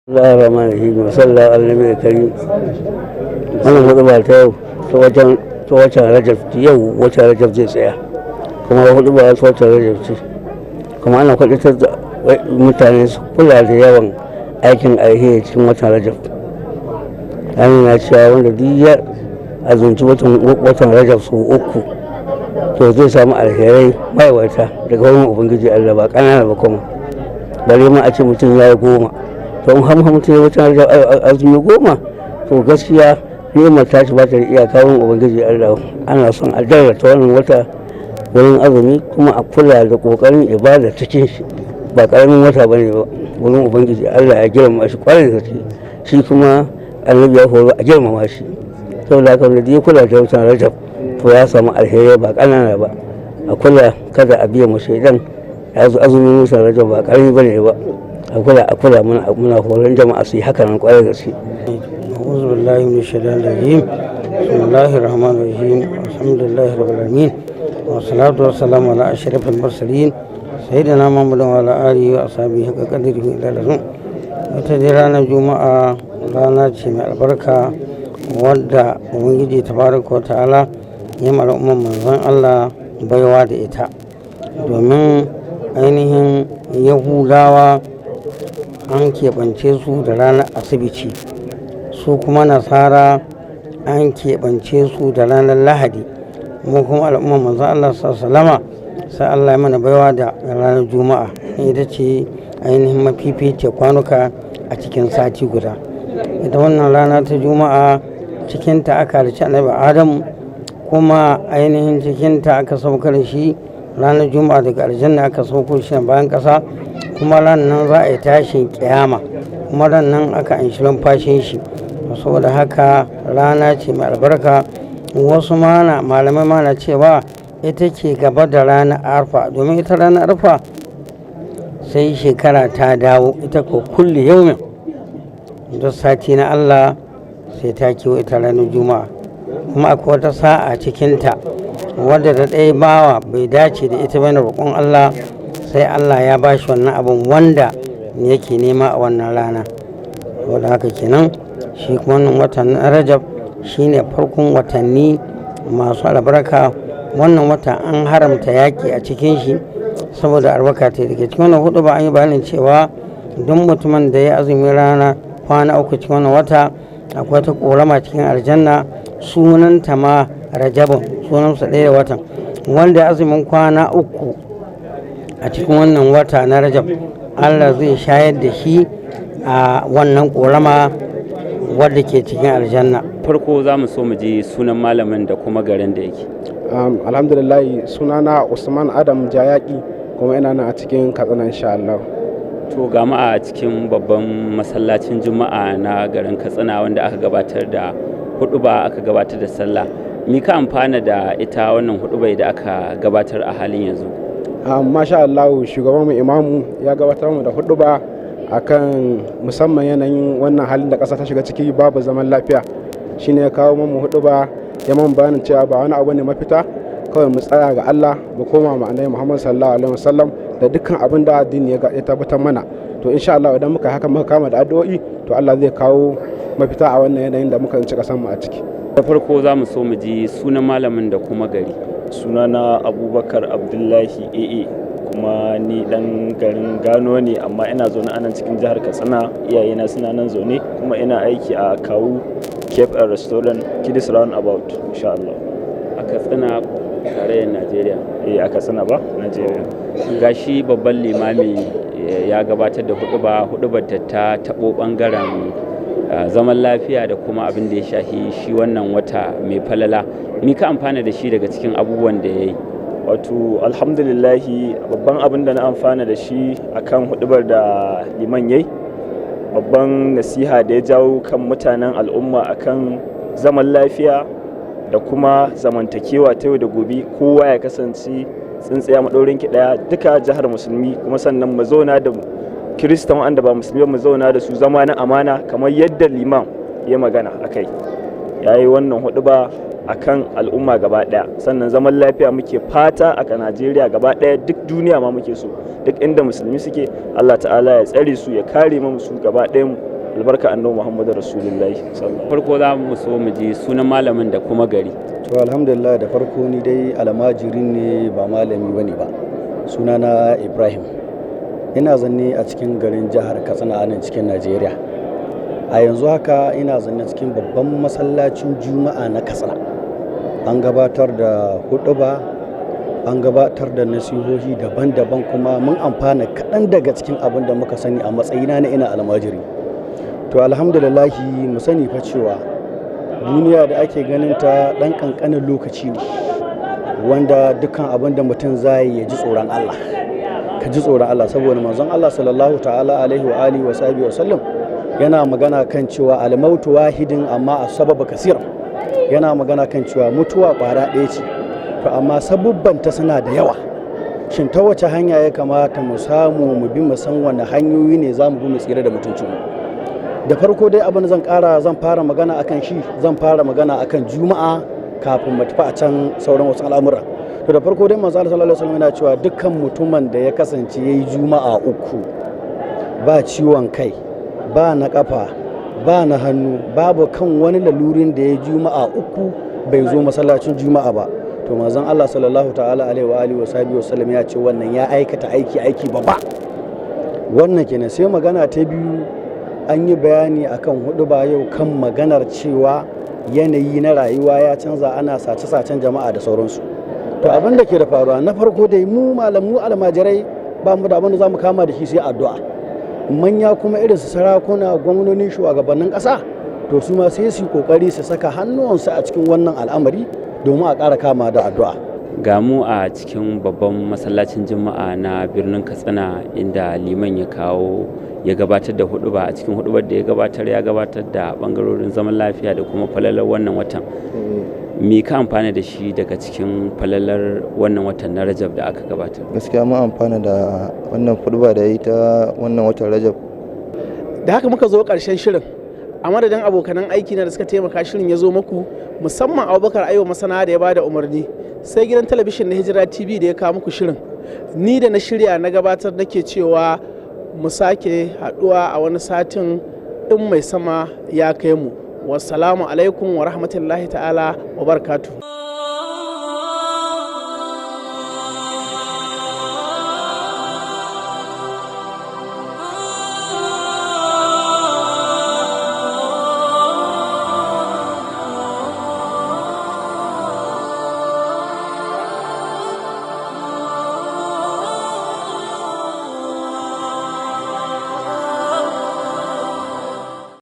Allah rahman rahim wa sallallahu alaihi wa karim. Wannan hudu ba ta yau ta watan Rajab, yau watan Rajab zai tsaya, kuma hudu ba ta watan Rajab ce, kuma ana kwadatar da mutane su kula da yawan aikin alheri cikin watan Rajab. An na cewa wanda duk ya azumci watan Rajab sau uku, to zai samu alherai maiwata daga wurin Ubangiji Allah, ba ƙanana ba. Kuma bare ma a ce mutum ya yi 10, to in har mutum ya watan Rajab azumi 10, to gaskiya ni'imar tashi ba ta da iyaka wurin Ubangiji Allah. Ana son a ta wannan wata wurin azumi, kuma a kula da kokarin ibada cikin shi. Ba karamin wata bane ba wurin Ubangiji Allah, ya girmama shi kwarai da gaske. Shi kuma Annabi ya horo a girmama shi. Saboda haka wanda ya kula da watan Rajab, to ya samu alheri ba ƙanana ba. A kula, kada a biya mu shaidan. Ya zo azumin watan Rajab ba ƙarami bane ba. A kula, a kula. Muna horon jama'a su yi haka nan kwarai da gaske. أعوذ بالله من الشيطان الرجيم. بسم الله الرحمن الرحيم. الحمد لله رب العالمين، والصلاة والسلام على أشرف المرسلين سيدنا محمد وعلى آله وأصحابه حق قدره إلى لزوم. Wata dai ranar Juma'a rana ce mai albarka wadda Ubangiji tabaraka wa ta'ala ya mara umar manzon Allah baiwa da ita, domin ainihin Yahudawa an keɓance su da ranar Asibiti, su kuma Nasara an keɓance su da ranar Lahadi. Mu kuma al'umma manzo Allah sallama, sai Allah ya mana baiwa da ranar Juma'a. Ita ce ainihin mafifice kwanuka a cikin sati guda. Ita wannan rana ta Juma'a, cikinta aka halicci Annabi Adamu, kuma ainihin cikinta aka saukar shi ranar Juma'a daga aljanna, aka sauko shi bayan ƙasa. Kuma ran nan za a yi tashin kiyama, kuma ran nan aka anshi lumfashin shi. Saboda haka rana ce mai albarka. Wasu mana malamai mana cewa ita ke gaba da ranar Arfa, domin ita ranar Arfa sai shekara ta dawo, ita ko kulle yaumin duk sati na Allah sai ta kiwo ita ranar Juma'a. Kuma akwai wata sa'a cikinta wadda da ɗaya bawa bai dace da ita bane roƙon Allah, sai Allah ya bashi wannan abin wanda yake nema a wannan rana. Saboda haka kenan shi kuma wannan watan Rajab shine farkon watanni masu albarka. Wannan wata an haramta yaƙi a cikin shi saboda albarka ta dake cikin wannan. Hudu ba an yi bayanin cewa duk mutumin da ya azumi rana kwana 3 cikin wannan wata, akwai ta korama cikin aljanna, sunanta ma Rajabun, sunansa ɗaya da watan. Wanda azumin kwana 3 a cikin wannan wata na Rajab, Allah zai shayar da shi a wannan korama wadda ke cikin aljanna. Farko za mu so mu ji sunan malamin da kuma garin da yake. Alhamdulillah, sunana Usman Adam Jayaki, kuma ina nan a cikin Katsina insha Allah. To, ga mu a cikin babban masallacin Juma'a na garin Katsina wanda aka gabatar da huduba, aka gabatar da sallah. Mi ka amfana da ita wannan hudubai da aka gabatar a halin yanzu? Masha Allah, shugaban mu imamu ya gabatar mu da huduba akan musamman yanayin wannan halin da ƙasa ta shiga ciki, babu zaman lafiya. Shine ya kawo mu huduba, ya man bayanin cewa ba wani abu ne mafita, kawai mu tsaya ga Allah, mu koma ma Annabi Muhammad sallallahu alaihi wasallam da dukkan abin da addini ya tabbatar mana. To insha Allah idan muka haka, muka kama da addu'o'i, to Allah zai kawo mafita a wannan yanayin da muka tsinci kasan mu a ciki. Da farko za mu so mu ji sunan malamin da kuma gari. Sunana Abubakar Abdullahi AA, kuma ni dan garin Gano ne, amma ina zaune a nan cikin jihar Katsina, iyayena suna nan zaune, kuma ina aiki a Kawu Cape and Restaurant, Kidis Roundabout, insha Allah. A Katsina, tarayyar Najeriya? Eh, a Katsina ba, Najeriya. Gashi babban limami ya gabatar da huduba, hudubar da ta tabo bangaren zaman lafiya da kuma abin da ya shahi shi wannan wata mai falala. Ni ka amfana da shi daga cikin abubuwan da ya yi? Wato alhamdulillahi, babban abin da na amfana da shi akan hudubar da liman yayi, babban nasiha da ya jawo kan mutanen al'umma akan zaman lafiya da kuma zamantakewa ta yau da gobe, kowa ya kasance tsintsiya maɗaurin ki ɗaya, duka jihar musulmi, kuma sannan mu zauna da Kiristan wanda ba musulmi mu zauna da su zama na amana kamar yadda liman ya magana akai. Ya yi wannan huduba akan al'umma gaba daya. Sannan zaman lafiya muke fata a Najeriya gaba daya, duk duniya ma muke so, duk inda musulmi suke, Allah ta'ala ya tsare su, ya kare mu su gaba ɗayan mu. Albarka annabi Muhammadu Rasulullahi sallallahu. Farko za mu so mu ji sunan malamin da kuma gari. To alhamdulillah, da farko ni dai almajiri ne, ba malami bane ba. Sunana Ibrahim. Ina zanne a cikin garin jihar Katsina a nan cikin Najeriya. A yanzu haka ina zanne cikin babban masallacin Juma'a na Katsina. An gabatar da huɗuba, an gabatar da nasihohi daban-daban, kuma mun amfana kaɗan daga cikin abin da muka sani a matsayina na ina almajiri. To alhamdulillahi, mu sani fa cewa duniya da ake ganin ta ɗan ƙanƙanin lokaci ne, wanda dukkan abin da mutum zai ya ji tsoron Allah, ka ji tsoron Allah, saboda manzon Allah sallallahu ta'ala alaihi wa alihi wa sahbihi wa sallam yana magana kan cewa almautu wahidin amma asbabu kasir. Yana magana kan cewa mutuwa kwara ɗaya ce, to amma sabubbanta suna da yawa. Shin ta wace hanya ya kamata mu samu mu bi, mu san wani hanyoyi ne za mu bi mu tsira da mutuncinmu? Da farko dai abin da zan kara, zan fara magana akan shi, zan fara magana akan Juma'a kafin mu tafi a can sauran wasu al'amura. To da farko dai manzo Allah sallallahu alaihi wasallam yana cewa dukkan mutumin da ya kasance yayi Juma'a 3, ba ciwon kai, ba na kafa, ba na hannu, babu kan wani lalurin da ya Juma'a 3 bai zo masallacin Juma'a ba, to manzon Allah sallallahu ta'ala alaihi wa alihi wa sahbihi wasallam ya ce wannan ya aikata aiki babba. Wannan kenan. Sai magana ta biyu, an yi bayani akan hudu ba yau kan maganar cewa yanayi na rayuwa ya canza, ana sace-sacen jama'a da sauransu. To abin da ke da faruwa, na farko dai mu malamu almajirai ba mu da abin da za mu kama da shi sai addu'a. Manya kuma irin su sarakuna, gwamnonin, shugabannin ƙasa, to su ma sai su yi kokari su saka hannuwansu a cikin wannan al'amari domin a ƙara kama da addu'a. Ga mu a cikin babban masallacin Juma'a na birnin Katsina, inda liman ya kawo ya gabatar da huduba. A cikin hudubar da ya gabatar, ya gabatar da bangarorin zaman lafiya da kuma falalar wannan watan. Me ka amfana da shi daga cikin falalar wannan watan na Rajab da aka gabatar? Gaskiya mun amfana da wannan huduba da ya yi ta wannan watan Rajab. Da haka muka zo ƙarshen shirin. A madadin abokanan aiki na da suka taimaka shirin ya zo muku, musamman Abubakar Aiwa Masana da ya bada umarni, sai gidan talabishin na Hijira TV da ya kawo muku shirin, ni da na shirya na gabatar nake cewa mu sake haduwa a wani satin in mai sama ya kai mu. Wassalamu alaikum wa rahmatullahi ta'ala wa barakatuhu.